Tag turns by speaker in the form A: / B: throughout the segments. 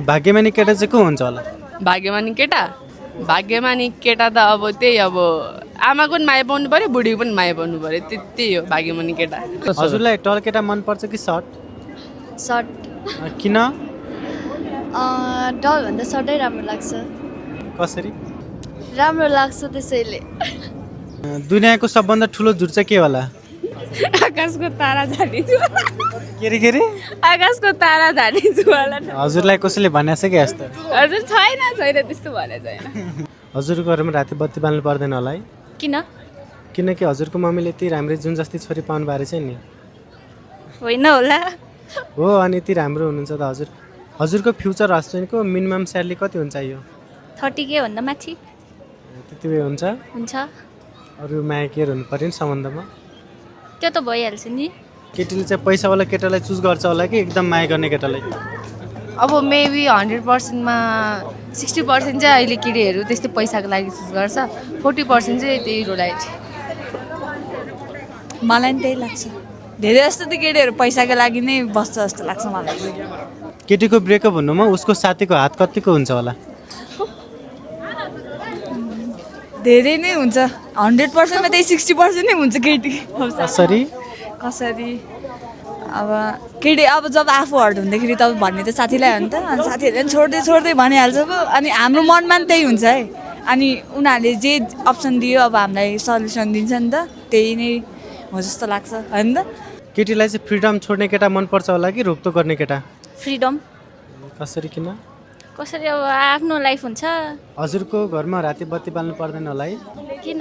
A: भाग्यमानी केटा चाहिँ को हुन्छ होला?
B: भाग्यमानी केटा त अब त्यही अब आमाको पनि माया पाउनु पर्यो बुढीको पनि माया पाउनु पर्यो त्यही हो भाग्यमानी केटा।
A: हजुरलाई टल केटा मनपर्छ कि सर्ट?
C: सर्ट
A: किन?
C: टलभन्दा सर्टै राम्रो लाग्छ।
A: कसरी?
C: राम्रो लाग्छ त्यसैले।
A: दुनियाँको सबभन्दा ठुलो झुट चाहिँ के होला?
B: आकाशको तारा झाडिजुवाला।
A: के रे?
B: आकाशको तारा झाडिजुवाला।
A: हजुरलाई कसैले भनेको छ कि यस्तो?
B: हजुर छैन त्यस्तो भने छैन।
A: हजुरको घरमा राति बत्ती बाल्नु पर्दैन होला है?
B: किन?
A: किनकि हजुरको मम्मीले यति राम्रै जुन जस्तै छोरी पाउनु भएको रहेछ नि।
B: होइन होला।
A: हो अनि यति राम्रो हुनुहुन्छ त हजुर। हजुरको फ्युचर हस्बेन्डको मिनिमम स्यालेरी कति हुन्छ यो?
B: 30K भन्दा माथि
A: त्यति हुन्छ?
B: हुन्छ।
A: अरू माया केयर हुनु पर्यो नि सम्बन्धमा?
B: त्यो त भइहाल्छ नि।
A: केटीले चाहिँ पैसावाला केटालाई चुज गर्छ होला कि एकदम माया गर्ने केटालाई?
D: अब मेबी 100%मा 60% चाहिँ अहिले केटीहरू त्यस्तै पैसाको लागि चुज गर्छ, 40% चाहिँ त्यही रोलाइट।
E: मलाई पनि त्यही लाग्छ। धेरै जस्तो त केटीहरू पैसाको लागि नै बस्छ जस्तो लाग्छ मलाई।
A: केटीको ब्रेकअप हुनुमा उसको साथीको हात कतिको हुन्छ होला?
E: धेरै नै हुन्छ। 100%मा त्यही 60% नै हुन्छ केटी। कसरी अब केटी अब जब आफू हर्ट हुँदाखेरि तब भन्ने त साथीलाई हो नि त। अनि साथीहरूले पनि छोड्दै भनिहाल्छ पो। अनि हाम्रो मनमा पनि त्यही हुन्छ है। अनि उनीहरूले जे अप्सन दियो अब हामीलाई सल्युसन दिन्छ नि त, त्यही नै हो जस्तो लाग्छ होइन त।
A: केटीलाई चाहिँ फ्रिडम छोड्ने केटा मनपर्छ होला कि रोकटोक गर्ने केटा?
B: फ्रिडम।
A: कसरी किन?
B: कसरी अब आफ्नो लाइफ हुन्छ।
A: हजुरको घरमा राति बत्ती बाल्नु पर्दैन होला है?
C: किन?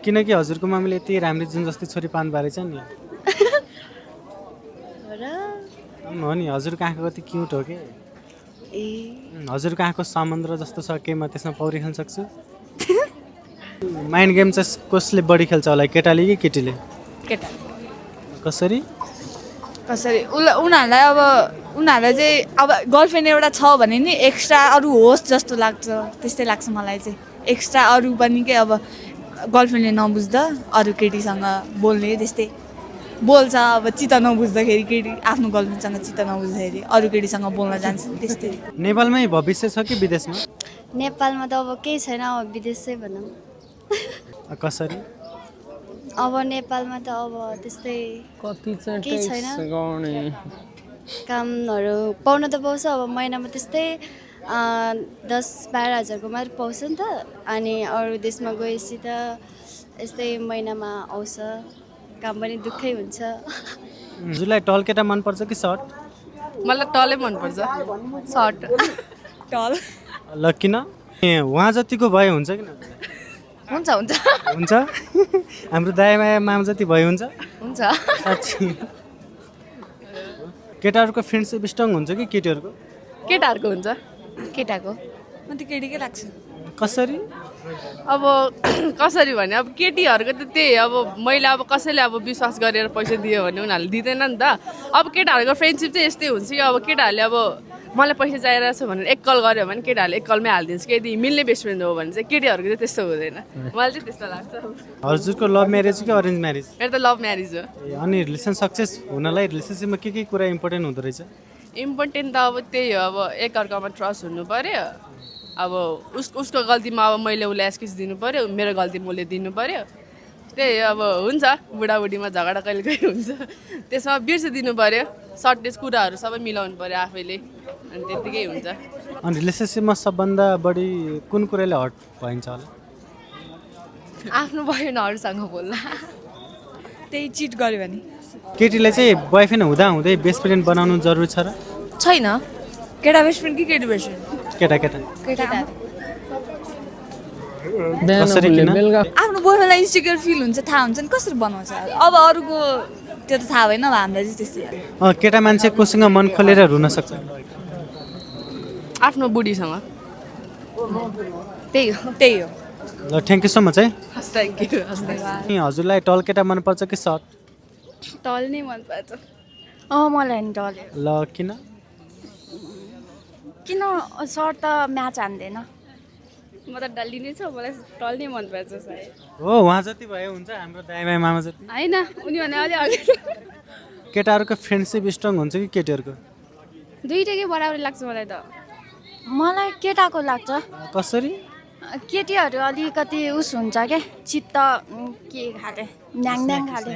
A: किनकि हजुरको मम्मीले यति राम्री जुन जस्तै छोरी पाउनु भएको रहेछ नि। हो नि, हजुरको आँखा कति क्युट हो कि? हजुरको आँखाको समुद्र जस्तो छ के म त्यसमा पौडी खेल्न सक्छु? माइन्ड गेम चाहिँ कसले बढी खेल्छ होला, केटाले कि केटीले?
E: केटा
A: कसरी?
E: उनीहरूलाई चाहिँ अब गर्लफ्रेन्ड एउटा छ भने नि एक्स्ट्रा अरू होस् जस्तो लाग्छ। त्यस्तै लाग्छ मलाई चाहिँ। एक्स्ट्रा अरू पनि के अब गर्लफ्रेन्डले नबुझ्दा अरू केटीसँग बोल्ने त्यस्तै बोल्छ। अब चित्त नबुझ्दाखेरि केटी आफ्नो गर्लफ्रेन्डसँग चित्त नबुझ्दाखेरि अरू केटीसँग बोल्न जान्छ त्यस्तै।
A: नेपालमै भविष्य छ कि विदेशमा?
C: नेपालमा त अब केही छैन, अब विदेशै भनौँ।
A: कसरी?
C: अब नेपालमा त अब त्यस्तै केही छैन। कामहरू पाउन त पाउँछ, अब महिनामा त्यस्तै 10-12 हजारको मात्रै पाउँछ नि त। अनि अरू देशमा गएपछि त यस्तै महिनामा आउँछ। काम पनि दुःखै हुन्छ।
A: हजुरलाई टल केटा मनपर्छ कि सर्ट?
B: मलाई टलै मनपर्छ। सर्ट।
E: टल।
A: ल किन? उहाँ जतिको भए हुन्छ कि
D: हुन्छ
A: हुन्छ? हाम्रो दायाँ मामा जति भए हुन्छ?
D: हुन्छ।
A: साँच्ची? केटाहरूको फ्रेन्डसिप स्ट्रङ हुन्छ कि केटीहरूको?
B: केटाहरूको हुन्छ।
D: केटाको
E: म त केटीकै लाग्छ।
A: कसरी?
B: अब कसरी भने अब केटीहरूको त त्यही अब मैले अब कसैले अब विश्वास गरेर पैसा दियो भने उनीहरूले दिँदैन नि त। अब केटाहरूको फ्रेन्डसिप चाहिँ यस्तै हुन्छ कि अब केटाहरूले अब मलाई पैसा चाहिरहेको छ भनेर एक कल गऱ्यो भने केटाहरूले एक कलमै हालिदिन्छ कि यदि मिल्ने बेस्ट फ्रेन्ड हो भने चाहिँ। केटीहरूको चाहिँ त्यस्तो हुँदैन। मलाई चाहिँ त्यस्तो लाग्छ।
A: हजुरको लभ म्यारेज कि अरेन्ज म्यारेज?
B: मेरो त लभ म्यारेज हो।
A: अनि रिलेसन सक्सेस हुनलाई रिलेसनसिपमा के कुरा इम्पोर्टेन्ट हुँदो रहेछ?
B: इम्पोर्टेन्ट त अब त्यही हो, अब एकअर्कामा ट्रस्ट हुनु पऱ्यो। अब उसको गल्तीमा अब मैले उसलाई एक्सक्युज दिनु पऱ्यो, मेरो गल्ती मैले दिनु पऱ्यो। त्यही अब हुन्छ बुढाबुढीमा झगडा कहिले कहिले हुन्छ, त्यसमा बिर्सिदिनु पऱ्यो। सर्टेज कुराहरू सबै मिलाउनु पऱ्यो आफैले, अनि त्यत्तिकै हुन्छ।
A: अनि रिलेसनसिपमा सबभन्दा बढी कुन कुराले हर्ट भइन्छ होला?
D: आफ्नो बहिनीहरूसँग बोल्दा।
E: त्यही चिट गर्यो भने।
A: केटीलाई चाहिँ बोयफ्रेन्ड हुँदै बेस्ट फ्रेन्ड बनाउनु जरुरी छ र?
D: छैन।
E: केटा बेस्ट फ्रेन्ड कि केटी बेस्ट फ्रेन्ड?
A: केटा कसरी किन?
E: आफ्नो बोयफ्रेन्डलाई इन्सिक्योर फिल हुन्छ, थाहा हुन्छ नि कसरी बनाउँछ। अब अरूको त्यो त थाहा भएन, अब हामीलाई चाहिँ त्यस्तै।
A: केटा मान्छे कोसँग मन खोलेर रुन सक्छ?
B: आफ्नो बुढीसँग।
E: त्यही हो।
A: ल थ्याङ्क यू सो मच है।
B: हस् थ्याङ्क यू।
A: अनि हजुरलाई टल केटा मनपर्छ कि सर्ट?
C: टल नै मनपर्छ। मलाई नि टल।
A: ल किन?
C: सर्ट त म्याच हान्दैन। म त डल्ली नै छ, मलाई टल नै मनपर्छ सायद।
A: हो उहाँ जति भए हुन्छ, हाम्रो दायाँ मामा जति
C: होइन, उनी भने अलि अघि।
A: केटाहरूको फ्रेन्डसिप स्ट्रङ हुन्छ कि केटीहरूको?
C: दुईटैकै बराबरी लाग्छ मलाई त। मलाई केटाको लाग्छ
A: कसरी?
C: केटीहरू अलिकति उस हुन्छ क्या चित्त के खाले न्याङ न्याङ खाले